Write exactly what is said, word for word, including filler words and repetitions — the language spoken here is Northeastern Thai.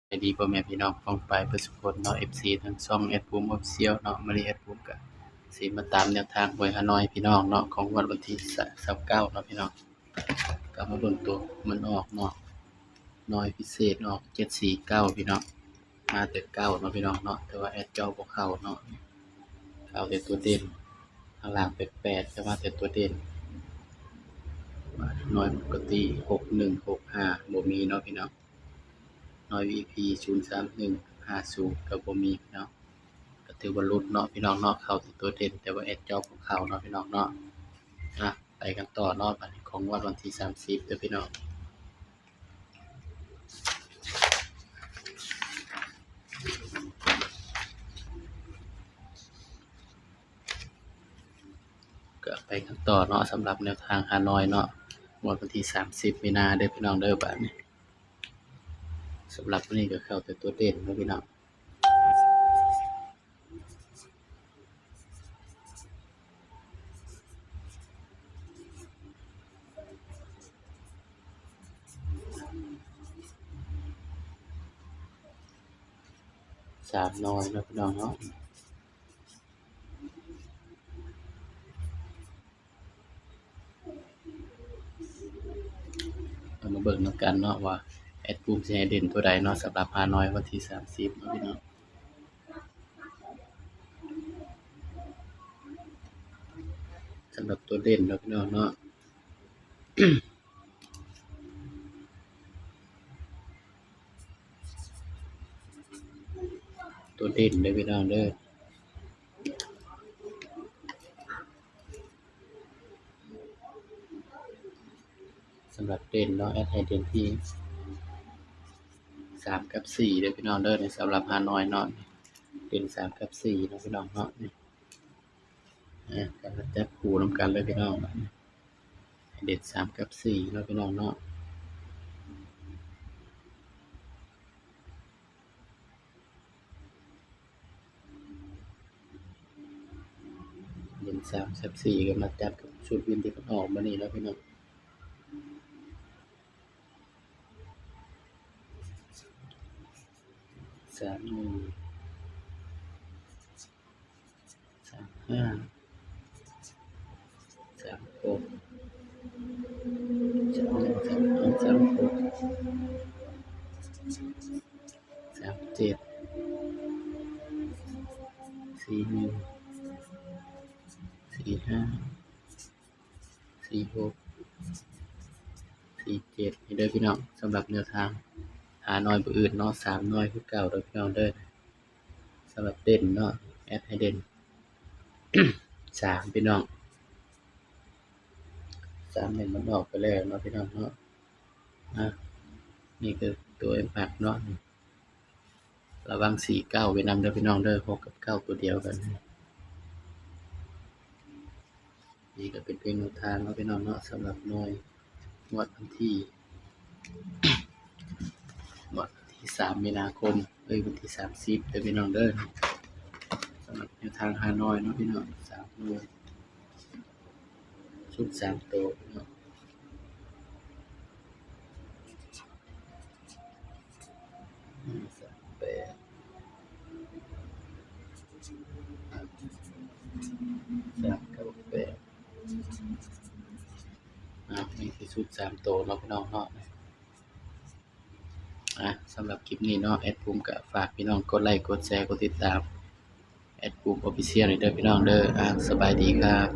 สบายดีพ่อแม่พี่น้องป้องปายเบิดสุคนเนาะ เอฟซี ทางช่องแอดภูมิ Official เนาะ มื้อนี้แอดภูมิก็สิมาตามแนวทางหวยฮานอยพี่น้องเนาะ ของงวดวันที่ซาวเก้าเนาะพี่น้อง ก็มาเบิ่งตัวมันออกเนาะ ฮานอยพิเศษออก เจ็ดสี่เก้า พี่น้อง มาแต่เก้าเนาะพี่น้องเนาะ แต่ว่าแอดเจาะบ่เข้าเนาะ เข้าแต่ตัวเด่น ข้างล่างแปดแปด แต่ว่าแต่ตัวเด่น ฮานอยปกติ หกหนึ่ง หกห้า บ่มีเนาะพี่น้อง ฮานอย วี ไอ พี ศูนย์สามหนึ่ง ห้าศูนย์ ก็บ่มีพี่น้อง ก็ถือว่าหลุดเนาะพี่น้องเนาะ เข้าแต่ตัวเด่น แต่ว่าแอดเจาะบ่เข้าเนาะพี่น้องเนาะ อ่ะ ไปกันต่อเนาะ บัดนี้ของงวดวันที่สามสิบเด้อพี่น้อง ก็ไปกันต่อเนาะ สำหรับแนวทางฮานอยเนาะ งวดวันที่สามสิบมีนาเด้อพี่น้องเด้อ บัดนี้ สำหรับมื้อนี้ก็เข้าแต่ตัวเด่นเนาะพี่น้อง สามฮานอยเนาะพี่น้องเนาะ เอามาเบิ่งนำกันเนาะ ว่าแอดภูมิสิให้เด่นตัวใดเนาะ สำหรับฮานอยวันที่สามสิบเนาะพี่น้อง สำหรับตัวเด่นเนาะพี่น้องเนาะ ตัวเด่นเด้อพี่น้องเด้อ สำหรับเด่นเนาะ แอดให้เด่นที่สามกับสี่เด้อพี่น้องเด้อ ในสำหรับฮานอยเนาะ เด่นสามกับสี่เนาะพี่น้องเนาะ นี่ อ่ะ ก็มาจับคู่นำกันเลยพี่น้อง เด่นสามกับสี่เนาะพี่น้องเนาะ เด่นสามกับสี่ก็มาจับกับชุดวินที่มันออกมานี่เนาะพี่น้อง สามหนึ่ง สามห้า สามหก สามหนึ่ง สามห้า สามหก สามเจ็ด สี่หนึ่ง สี่ห้า สี่หก สี่เจ็ด นี่เด้อพี่น้อง สำหรับแนวทางฮานอยบ่อื่นเนาะ สามฮานอยคือเก่าเด้อพี่น้องเด้อ สำหรับเด่นเนาะ แอดให้เด่น สาม พี่น้อง สามเนี่ยมันออกไปแล้วเนาะพี่น้องเนาะ อ่ะ นี่คือตัว Impact เนาะ ระวัง สี่เก้า ไว้นำเด้อพี่น้องเด้อ หกกับเก้าตัวเดียวกัน นี่ก็เป็นเพียงแนวทางเนาะพี่น้องเนาะ สำหรับหน่วยงวดวันที่ งวดวันที่สามมีนาคม เอ้ย วันที่สามสิบเด้อพี่น้องเด้อ สำหรับแนวทางฮานอยเนาะพี่น้อง สามหน่วย ชุดสามตัวเนาะ ห้าสามแปด สามเก้าแปด อ่ะ นี่คือชุดสามตัวเนาะพี่น้องเนาะ อ่ะ สำหรับคลิปนี้เนาะ แอดภูมิก็ฝากพี่น้องกดไลค์ กดแชร์ กดติดตาม แอดภูมิ Official นี่เด้อพี่น้องเด้อ อ่ะ สบายดีครับ